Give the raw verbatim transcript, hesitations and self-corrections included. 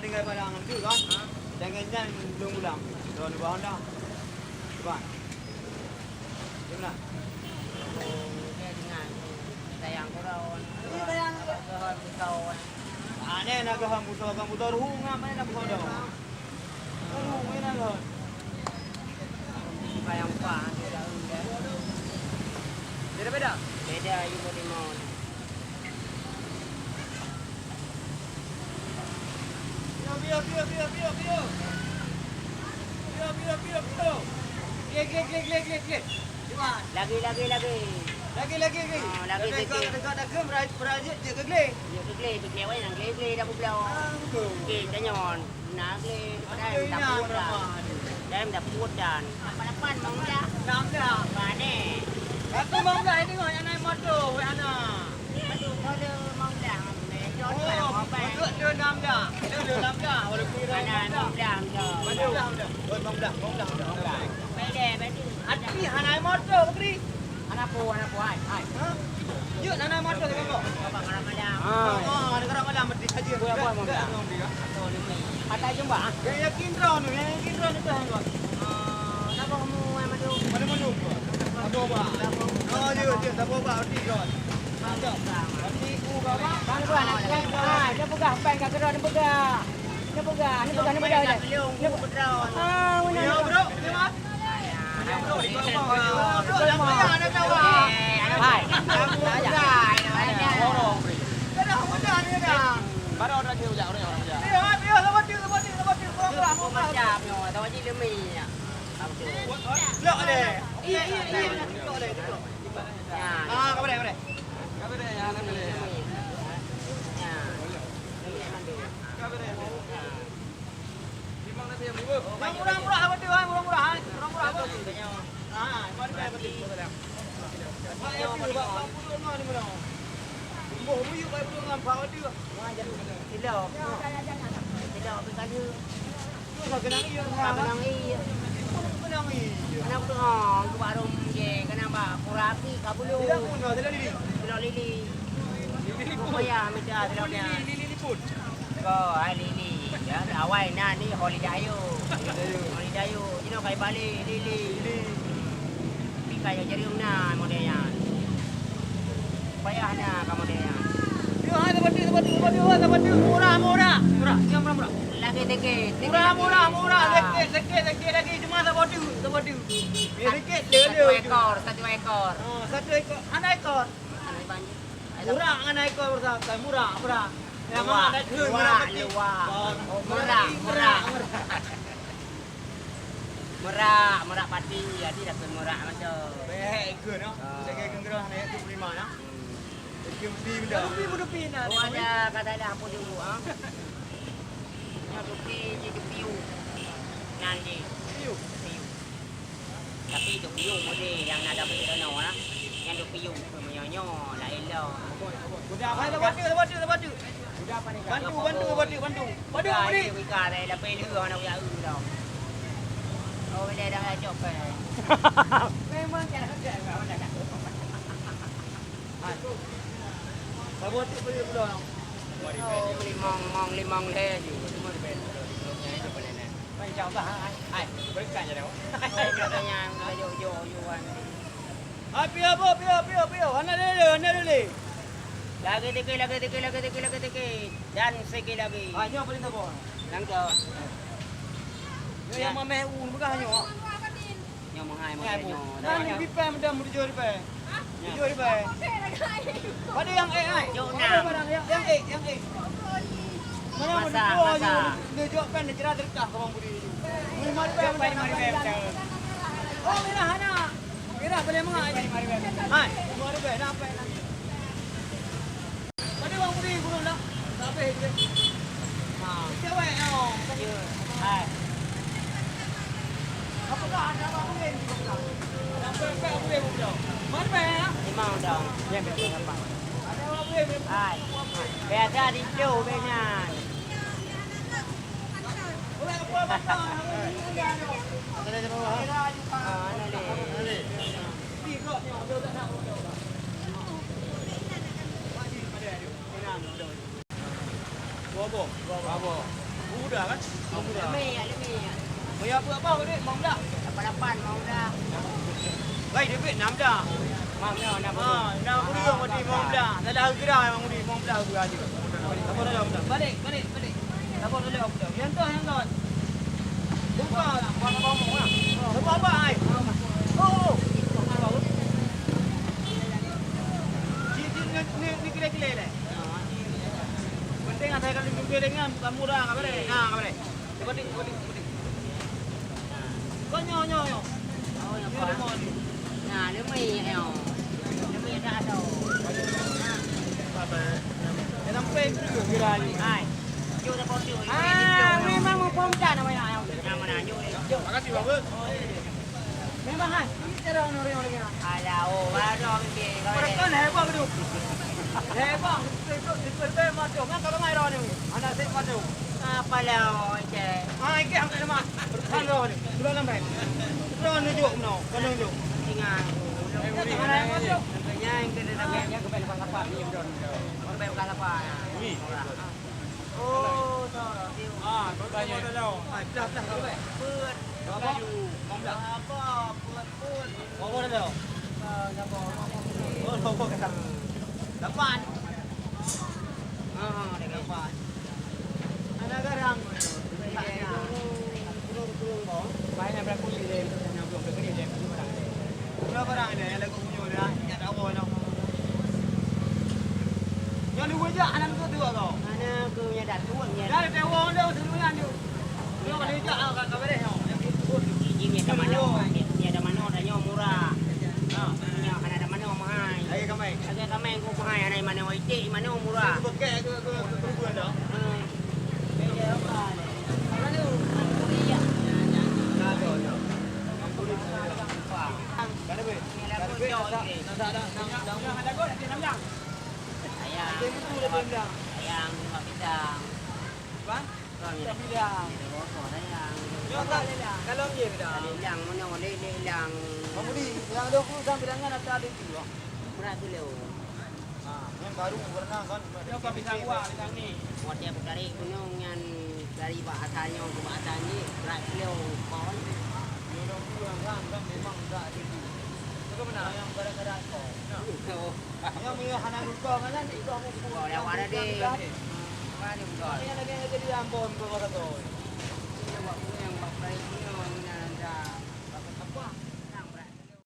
Tinggai padang tu kan. Jangan-jangan belum pulang. Tuan ubah Honda. Cuba. Jom lah. Oh, dia dengar. Sayang kurang. Iya, sayang. Tuhan kau. Aneh nak kau hamba, kau hamba, ruh ngam, mana nak kau dah? Beda-beda. Beda, you mau di mall. Pio, pio, pio, pio, pio, pio. Pio, pio, pio, pio. Glé, glé, glé, glé, glé, glé. Lagi, lagi, lagi. Lagi, lagi, lagi. Ah, lagi sikit. Dekat, dekat dah ke, berai-, berai jeuet, jeuet ke glé. Jeuet ke glé, ke glé, wai nang glé, glé dah bubloe. Ah, betul. Okey, tanyoe. Na glé, padahai dah puet dah. Padahai dah puet dah. Lapan-lapan, lima belas. Enam belas. Bane. Aku lima belas, ini ngon anak motor, weh, anak. Aduh, kau ada lima belas. Oh, maksud dia enam belas. Dia, dia enam belas, walaupun dia ada lima belas. Lima belas, lima belas. Lima belas, lima belas. Beda, beda. Tapi hana motor, Putri. Hana po, hana po, hai, hai. Ha? Jeuet, hana motor, kata kau. Bapak Karam Malam. Ah. Oh, ada Karam Malam, berarti saja. Boleh, boleh, boleh. Patai Jumba, ah? Yang yakin droe ni, yang yakin droe ni tu, kau. Ah, kenapa kamu, eh, Madu? Madu, Madu. Madu, Abah. Oh, jeuet, jeuet, tak apa, Abah, berarti kau. Mantap. Berarti ku, Abah. Bang, Abah, nak cakap, ah, dia peugah pen kat keudroe, dia peugah. Ni peugah, ni peugah, ni peugah. Ni peugah. Ah, mana? Ya, bro, terima. Ya, bro, ikut abang. Bro, dah payah dah tahu. Hai. Dah dah mudah ni dah. Baru orang dia ujak, orang, orang ujak. Dia, dia, lepas tu, lepas tu, lepas tu. Macam ni, tahu je demi. Blok deh. Iya, iya, iya. Blok deh, blok. Ya. Ah, kau boleh, boleh. Kau boleh, ya, kau boleh. Ya. Yang murah-murah apa tu, hai? Murah-murah, hai? Murah-murah apa? Ah, mari, mari, mari. Mak, ya, tu, bak, bak, puluh lima ni murah. Boh buyuk, bak, puluh lima, bak, tu. Silap. Silap, tu kali. Tu, bak, kenang iya, bak, kenang iya. Kenang iya. Kenapa tu, ha, tu bak rum je, kenapa? Pura api, kabulu. Silap pun, silap lili. Silap lili. Lili pun. Payah, minta silap lili, lili pun. Ko, hai Lili, ya, awai na ni Holiday Ayu. Holiday Ayu. Holiday Ayu, jinoe kai balik, Lili. Lili. Tapi kaya jerung na model nyan. Payah na ka model nyan. Yo, hai, sabotu, sabotu, sabotu, hai, sabotu. Murah, murah. Murah, ya, murah, murah. Lagi sikit, sikit. Murah, murah, murah. Ah. Sikit, sikit, sikit lagi. Cuma sabotu, sabotu. Ya, sikit, satu ekor, satu ekor. Oh, satu ekor. Anak ekor. Murah ngon ekor beurasa, murah, murah. Nyang luwak, mana ada luwak, luwak. Oh, murah, murah, murah. Murah, murah pati, jadi dah murah macam. Bèk ikut noh. Ah. Saya kira kira hanya itu lima nah. Hmm. Itu mesti benda. Tapi mudah pindah. Oh, ada kata ada apa dulu, ah? Yang tu pi, je tu piu. Nan je. Piu. Piu. Tapi tu piu model yang na dalam video no lah. Yang tu piu meunyo-nyo laén lo. Hai, sabotu, sabotu, sabotu. Bantu, bantu, sabotu, bantu. Bantu, beri. Wika dah lapeh leu hana uyak eu tau. Oh, boleh dah cok kan. Memang cara kerja. Hai. Sabotu beri pula. Oh, limong, limong, limong leh je. Cuma di bawah. Insya Allah, hai, hai. Berkat je dah. Katanya, ayo, yo, yo, wan. Ah, pio, bo, pio, pio, pio. Hana dulu, hana dulu. Lagi sikit, lagi sikit, lagi sikit, lagi sikit. Dan sikit lagi. Ah, nyoe paling sabar. Nangka. Nyoe yang mameh u, bukan nyoe. Nyoe meuhai model nyoe. Nani bipèe meudan tujoh ribèe. Tujoh ribèe. Pada yang eh ai. Jok nam. Yang, yang eh, yang eh. Mana masa, masa. Dia jawab kan dia cerah terkah ke Bang Budi. Lima ribèe. Lima ribèe. Oh, mirah anak. Mirah boleh mengai. Lima ribèe. Hai, lima ribèe. Dah apa nak? Ada orang beli burung dah. Tak habis je. Ha. Cewek, oh. Ya. Hai. Apakah ada orang beli? Ada apa, apa beli burung dah? Mana beli, ya? Lima dah. Ya, betul apa? Ada orang beli, beli. Hai. Biasa di jauh belinya. Orang apa, apa? Ada di bawah. Ah, ada ni. Ada ni. Dua boh. Dua boh. Kan? Lima belas. Lima belas. Bayar apa, apa, Dik? Lima belas. Lapan lapan, lima belas. Baik, duit enam belas. Enam belas, enam belas. Ah, enam puluh yang berarti lima belas. Salah kira memang, Dik, lima belas tu aja. Sabar, sabar, sabar. Balik, balik, balik. Sabar, sabar, sabar. Yang tu, yang tu. Buka lah, buat apa-apa, ah. Sabar, sabar, ai. Oh, oh. Cik, cik, ni, ni, ni kira-kira leh. Penting asai ka lheueh jumpa dengan, bukan murah, ka bareh. Nah, ka bareh. Cuba tik, cuba tik, cuba tik. Kau nyoe, nyoe, nyoe. Nyoe lemah ni. Nah, lemah nyoe. Lemah dah ada. Dia sampai ke kira ni. Hai. Jom dah foto. Ah, memang mau pompa namanya. Nama nak jom. Makasih, Bang. Memang hai, ini cara orang-orang lagi. Alah, oh, baru mikir. Mereka hebat tu. Hebat. Itu, itu, itu macam mana kalau ngai orang ni? Anak saya macam. Apa lah, oh, cek. Ah, ini yang kena mah. Kan roh ni. Dua lambai. Roh nunjuk no, kau nunjuk. Ingat. Yang mana yang macam? Yang kena dah. Yang kena apa? Ni yang dah. Orang baik bukan apa. Ui. Oh, tak. Ah, kau tanya. Ah, dah, dah, dah. Buat. Apa? Apa? Buat. Berapa dah? Oh, berapa dah? Dapat. Ah, dah dapat. Ada garang. Banyak berapa ni dia? Berapa orang dia yang lagu punya dia? Yang tak tahu dah. Yang dua je, anak tu dua kau. Anak aku yang dah tua, yang dah tua dah, sebenarnya. Dia ada manoe, dia ada manoe, dah nyoe murah. Ha. Nyoe hana ada manoe mahai. Lagi kamai. Lagi kamai ku mahai, hana manoe iték, manoe murah. Pakai ke, ke, ke, ke, ke, dah. Hmm. Beda apa ni? Lalu, aku dia. Nah, nah, nah. Nah, tu, tu. Ampun. Kada be. Ni lagu cok ni. Nak, nak, nak, nak, nak. Sayang. Dia betul dia bilang. Sayang, buat pisang. Bang? Pisang. Kalau dia bilang. Kalau dia bilang. Dia bilang, mana boleh dia bilang. Bang Budi, yang ada aku sampai dengan ada ada tu, Bang. Berat tu, Leo. Ha, yang baru pernah kan. Dia bukan pisang buah, pisang ni. Buat dia bertarik gunung yang dari bak asalnya ke bak asalnya, berat tu, Leo. Bawah ni. Dia orang tu orang kan, kan memang tak ada tu. Bagaimana? Yang gara-gara kau. Oh. Nyoe meunyoe hana lutong kan, lutong. Oh, lewat tadi. Mana lutong? Ini lagi jadi ambon, kau kata kau. Ini buat punya, buat baik punya, mana ada. Apa?